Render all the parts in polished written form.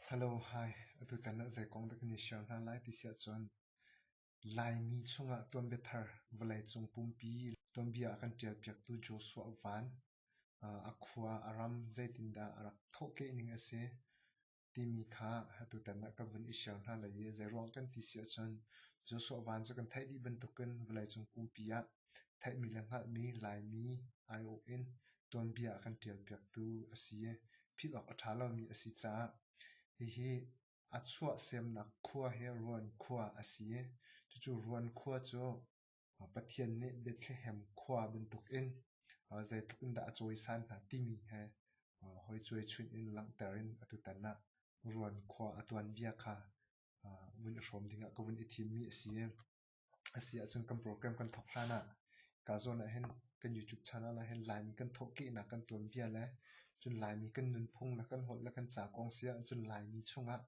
Hello, hi. Atutan ah zei kong dah kan i share hna lai ti si ahcun Laimi chungah tuanbia thar vawleicung pumpi tuanbia a kan ṭialpiaktu Joshua Van a khua a ram zeitindah a rak thawhkeh ning a si timi kha atutan ah ka vun i share hna lai i zeiruang kan ti si ahcun Joshua Van cu kan theih dih bantukin vawleicung pumpi ah theihmi le hngalhmi Laimi aiawh in tuanbia a kan ṭialpiaktu a si i philh awk a ṭha lomi a si caah hihi a chuahsemnak khua hi Ruan khua a si i cucu Ruan khua cu Pathian nih Bethlehem khua bantukin zeitluk in dah a cawisan hna timi he hoi cuaichunh in langhter in atutan ah Ruan khua a tuanbia kha vun i hrawm dingah ka vun i thimmi a si. A si ahcun kan program kan thawk hlan ah ka zawn ah hin kan YouTube channel ah hin Laimi kan thawhkehnak kan tuanbia le cun Laimi kan nunphung le kan holh le kan ca kong si ahcun Laimi chungah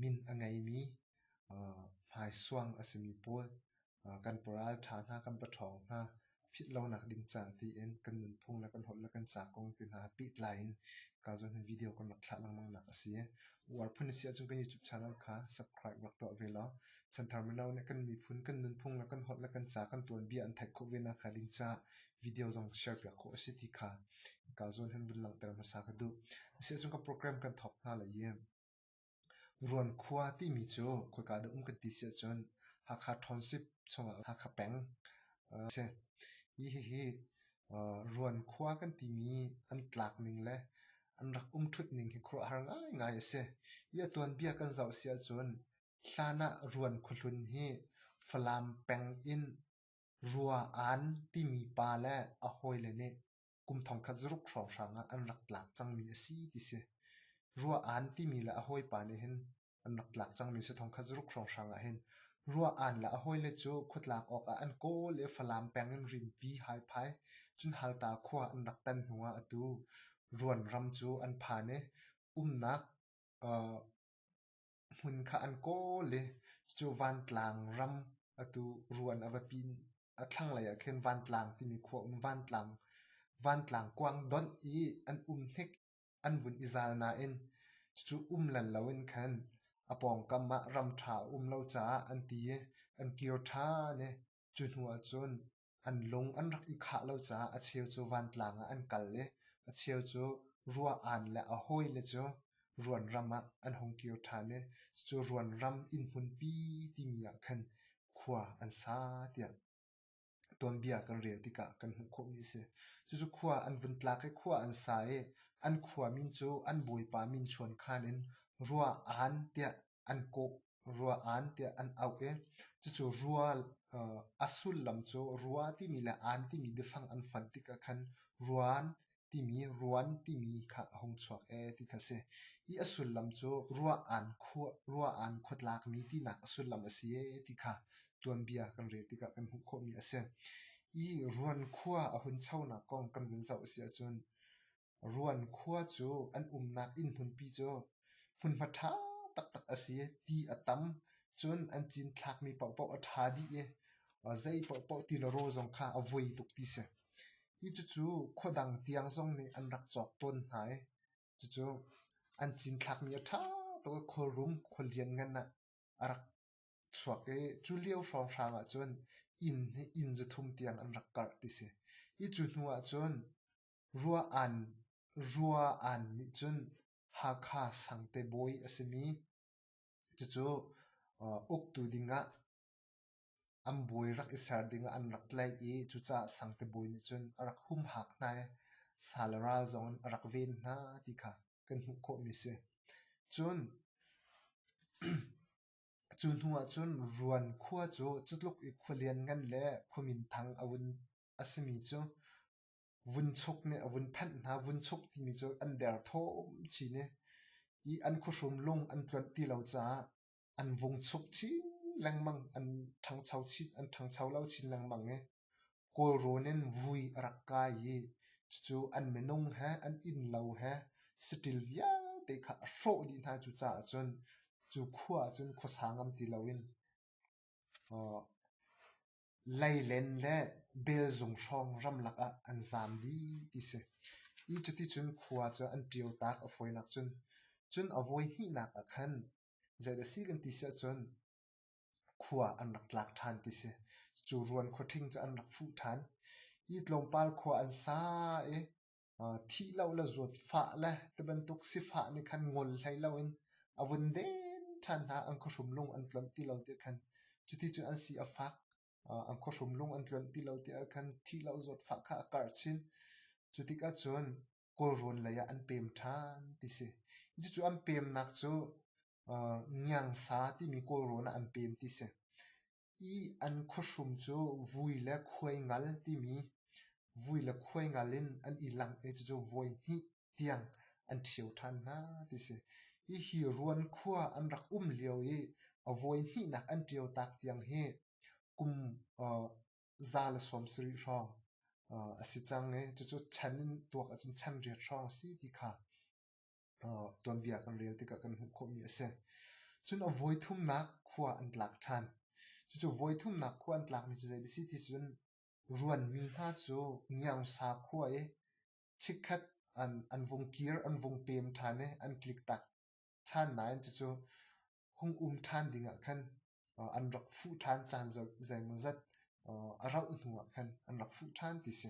min a ngeimi hmaisuang a simi pawl kan paral ṭha hna, kan paṭhawng hna philh lonak ding ca tiin kan nunphung le kan holh le kan ca kong te hna pehtlai in ka zawn hin video kan rak thlah lengmang nak a si. Uar phun a si ahcun kan YouTube channel kha subscribe rak tuah ve law chanthar mino nih kan miphun, kan nunphung le kan holh le kan ca, kan tuanbia an theih khawh ve nak hnga ding caah video zong share piak khawh a si ti kha ka zawn hin vun langhter hmasa ka duh. A si ahcun ka program kan thawk hna lai i Ruan khua timi cu khoika dah um kan ti si ahcun Hakha Township chungah Hakha peng a si. Hi hihi Ruan khua kan timi an tlak ning le an rak um ṭhut ning hi khuaruahhar ngaingai a si. Hi a tuanbia kan zoh si ahcun hlan ah Ruan khuahlun hi Falam peng in Rua Aan timi pa le a hawile nih kum thongkhat zaruk hrawnghrang ah an rak tlak cangmi a si ti si. Rua Aan timi le a hawipa nih hin an rak tlak cangmi si thongkhat zaruk hrawnghrang ah hin. Rua Aan le a hawile cu khuatlak awkah an kawl i Falam peng in Rimpi Haiphai cun Halta khua an rak tan hnu ah atu Ruan ram cu an phan i umnak hmun kha an kawl i cucu Vantlang ram atu ruan a va pin a thlanglei ah khin Vantlang timi khua um Vantlang Vantlang kuang donh i an um hnik an vun i zal nain cucu um lan loin khan a pawngkam ah ram ṭha a um lo caah an ti i an kir ṭhan i cu hnu ahcun An lung an rak i khah lo caah a cheu cu vantlang ah an kal i a cheu cu rua aan le a hawile cu ruanram ah an hung kir ṭhan i cucu ruanram innhmunpi timi ah khan khua an sa tiah tuanbia kan rel tikah kan hmuh khawhmi a si. Cucu khua an vun tlak i khua an sa i an khua min cu an bawipa min chuankhan in rua aan tiah an kawh rua aan tiah an auh i cucu rua a sullam cu rua timi le aan timi biafang an fonh tikah khan ruan timi ruan timi kha a hung chuak ee ti kha a si. Hi a sullam cu rua aan khua rua aan khuatlakmi tinak a sullam a si ee ti kha tuanbia kan rel tikah kan hmuh khawhmi a si. Hi ruan khua a hunchonak kong kan vun zoh a si ahcun Ruan khua cu an umnak inn hmunpi cu hmunhma ṭha taktak a si i ti a tam. Cun an cinthlakmi paohpaoh a ṭha dih i zei paohpaoh ti le rawl zong kha a voi tuk ti si. Hi cucu khua dang tiang zong nih an rak cawk tawn hna i cucu an cinthlakmi a ṭha tuk i khualrum khualian ngan ah a rak chuak i cu lio hrawnghrang ahcun inn hi inn zathum tiang an rak karh ti si. Hi cu hnu ahcun Rua Aan nih cun Hakha Sangte bawi a simi cucu uktu dingah an bawi rak i ser dingah an rak tlaih i cucaah Sangte bawi nih cun a rak humhak hna i sa le ral zong in a rak ven hna ti kha kan hmuh khawhmi a si. Cun cu hnu ahcun Ruan khua cu cutluk i khua lianngan le khua minthang a vun a simi cu Vunchuk nih a vun phanh hna. Vunchuk timi cu an derthawm chin i an khuahrum lung an tluanh ti lo caah an vung chuk chin lengmang, an ṭhangcho chin, an ṭhangcho lo chin lengmang i Kawlrawn in vui a rak kai i cucu an minung he an innlo he saṭil vialte kha a hrawh dih hna. Cucaah cun cu khua ah cun khuasa ngam ti loin Leilen le belzung hrawng ramlak ah an zaam dih ti si. Hi cuticun khua cu an ṭiotak a fawinak cun. Cun a voi hnihnak ah khan zeidah si kan ti si ahcun khua an rak tlak ṭhan ti si. Cu ruan khuaṭhing cu an rak fuh ṭhan. Hi tlawmpal khua an sa i thih lo le zawtfah le tibantuk sifah nih khan ngol hlei loin a vun den ṭhan hna. An khuahrum lung an tluanh ti lo ti khan cuti cun an si a fak. An khuahrum lung an tluanh ti lo ti ah khan thih lo zawtfah kha a karh chin. Cu tikah cun Kawlrawn lei ah an pem ṭhan ti si. Cucu an pemnak cu Ngiangsa timi Kawlrawn ah an pem ti si. I an khuahrum cu vui le khuaingal timi vui le khuaingal in an i langh i cucu voi hnih tiang an ṭhio ṭhan hna ti si. Hihi Ruan khua an rak um lio i a voi hnihnak an ṭio tak tiang hi kum 170 hrawng a si cang i cucu chan in tuak ahcun chan riat hrawng a si ti kha tuanbia kan rel tikah kan hmuh khawhmi a si. Cun a voi thumnak khua an tlak ṭhan. Cucu voi thumnak khua an tlakmi cu zei a si ti cun ruanmi hna cu Ngiangsa khua i chikkhat an vung kir, an vung pem ṭhan i an tliktak ṭhan nain cucu hung um ṭhan ding ah khan an rak fuh ṭhan caan zeimawzat a rauh hnu ah khan an rak fuh ṭhan ti si.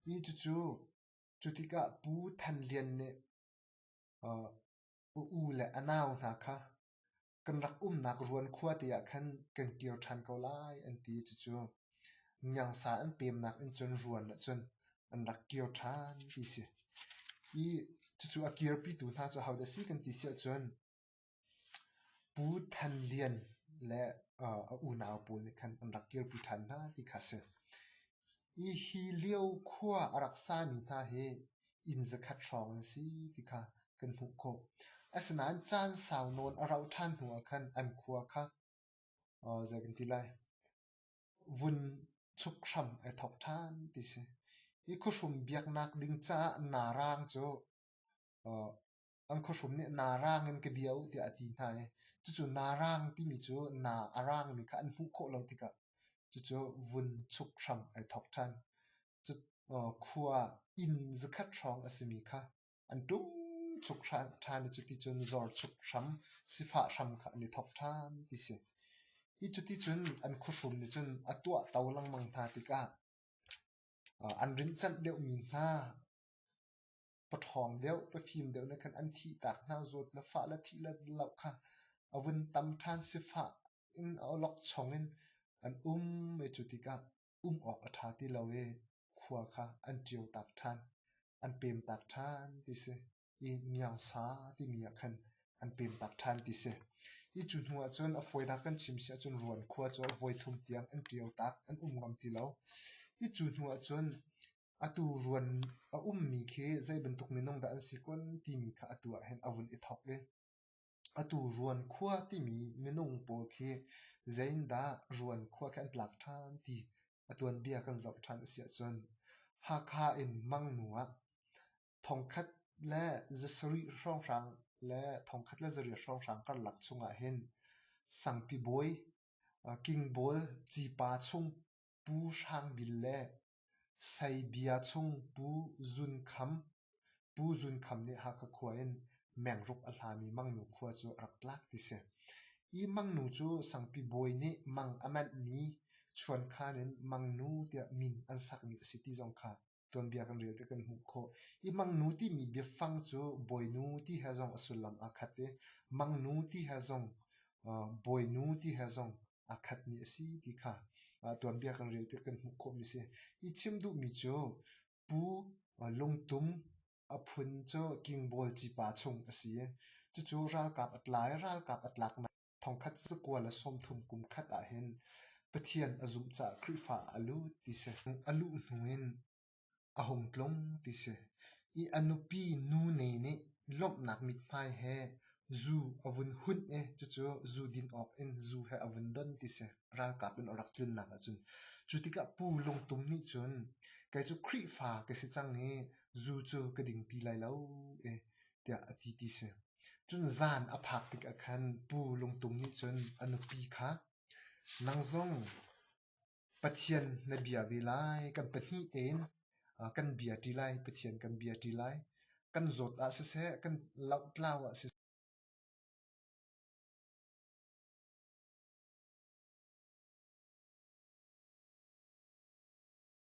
Hi cucu cu tikah Pu Than Lian nih a u le a nau hna kha kan rak umnak ruan khua te ah khan kan kir ṭhan ko lai an ti. Cucu Ngiangsa an pemnak in cun ruan ahcun an rak kir ṭhan ti si. I cucu a kirpitu hna cu ahodah si kan ti si ahcun Pu Than Lian le a unau pawl nih khan an rak kirpi ṭhan hna ti kha a si. Hi lio khua a rak sami hna hi inn zakhat hrawng an si ti kha kan hmuh khawh. Asinain caan sau nawn a rauh ṭhan hnu ah khan an khua kha zei kan ti lai vun chuk hram ai thawk ṭhan ti si. Hi khuahrum biaknak ding caah naa-raang cu an khuahrum nih naa-raang in ka bia u tiah a ti hna i cucu naa-raang timi cu naa a raangmi kha an hmuh khawh lo tikah cucu vun chuk hram ai thawk ṭhan. Khua inn zakhat hrawng a simi kha an ṭum chuk ṭhan i cuticun zor chuk hram, sifah hram kha an i thawk ṭhan ti si. Hi cuticun an khuahrum nih cun a tuahto lengmang hna tikah an rinhcanh deuhmi hna paṭhawng deuh, pafim deuh nih khan an thihtak hna, zawt le fah le thih le loh kha a vun tam ṭhan, sifah in a awlokchong in an um i cu tikah um awk a ṭha ti lo i khua kha an ṭiotak ṭhan, an pemtak ṭhan ti si. I Ngiangsa timi ah khan an pemtak ṭhan ti si. Hi cu hnu ah cun a fawinak kan chim si ahcun Ruan khua cu voi thum tiang an ṭiotak, an um ngam ti lo. Hi cu hnu ah cun Atu ruan a ummi khi zei bantuk minung dah an si kun timi kha atu ah hin a vun i thawk i atu ruan khua timi minung pawl khi zeiindah ruan khua khi an tlak ṭhan ti a tuanbia kan zoh ṭhan a si ahcun Hakha in Mangnu ah thongkhat le zasarih hrawnghrang le thongkhat le zariat hrawnghrang karlak chungah hin Sangpi bawi Kingbawl Cipa chung Pu Hrang Bil le Seibia chung Pu Zun Kham Pu Zun Kham nih Hakha khua in mengruk a hlami Mangnu khua cu a rak tlak ti si. Hi Mangnu cu Sangpi bawi nih mang a manhmi chuankhan in Mangnu tiah min an sakmi a si ti zong kha tuanbia kan rel tik kan hmuh khawh. Hi Mangnu timi biafang cu bawinu ti he zong a sullam aa khat i Mangnu ti he zong bawinu ti he zong aa khatmi a si ti kha tuanbia kan rel tik kan hmuh khawhmi a si. Hi chim duhmi cu Pu Lungtum a phun cu Kingbawl Cipa chung a si i cucu ralkap a tlai. Ralkap a tlaknak thongkhat zakua le 30 kum khat ahhin Pathian a zumh caah Khrihfa ah a lut ti si. A luh hnu in a hung tlung ti si i a nupi nune nih lawmhnak mithmai he zu a vun hunh i cucu zu din awk in zu he a vun don ti si ralkap in a rak tlunnak ahcun. Cu tikah Pu Lungtum nih cun kei cu Khrihfa ka si cang i zu cu ka ding ti lai lo e tiah a ti ti si. Cun zan a phak tikah khan Pu Lungtum nih cun a nupi kha nang zong Pathian na bia ve lai, kan pahnih tein kan bia ṭi lai, Pathian kan bia ṭi lai. Kan zawt ah siseh, kan lohtlau ah siseh.